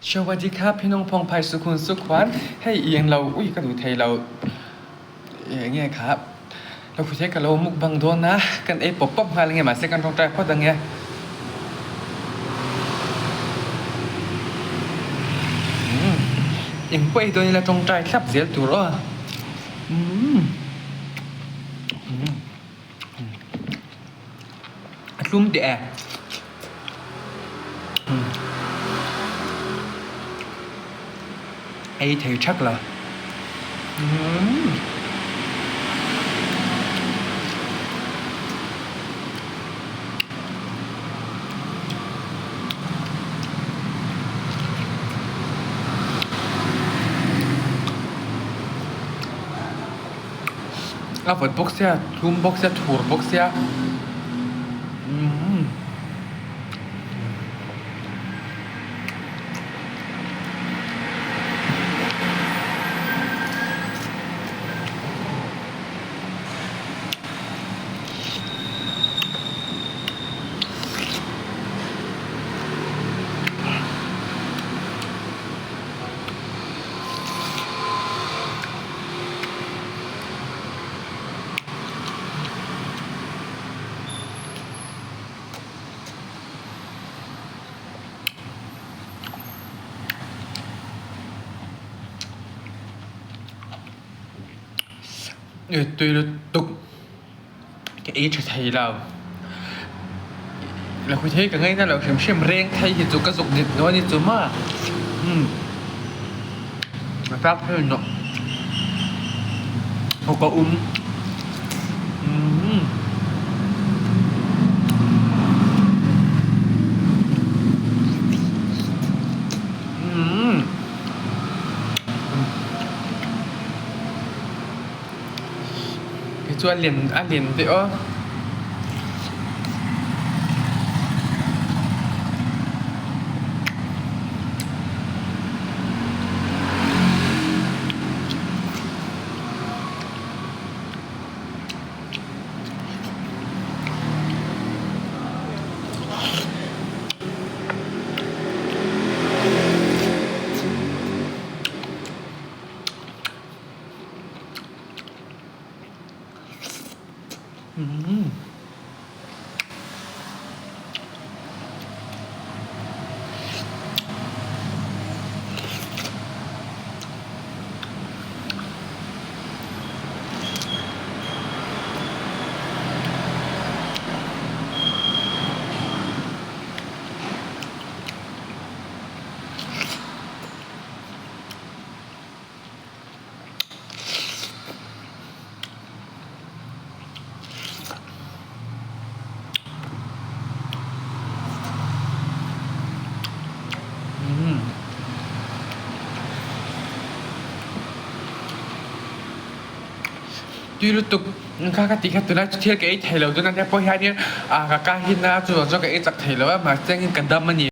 Sawadee kha phinong phong phai sukhun sukhuan hei i englo ui ka duh thei lo enge kha lo phu thei ka lo mukbang dawn a kan ei pawp pawp nghal ange mahse kan tawngtai phawt ange. Umm eng pawh ei dawn ila tawngtai thlap zel tur aw umm a tlum teh e. Ei thei thak la. A vawt bawk sia, tlum bawk sia, thur bawk sia. Tui lutuk ka ei tha thei lo la hui thei ka ngaina lo hrim hrim reng thei hi chu ka zuk dit dawn a ni chu maw umm a tlak phei nawk haw ka um. Chuan lian a lian deuh a. Tui lutuk kha ka tih kha tunlai chu thil ka ei thei lo dawn a nia pawh hianin ah ka ka hin a chuvang chuan ka ei chak thei lo a mahse engin ka dam a ni.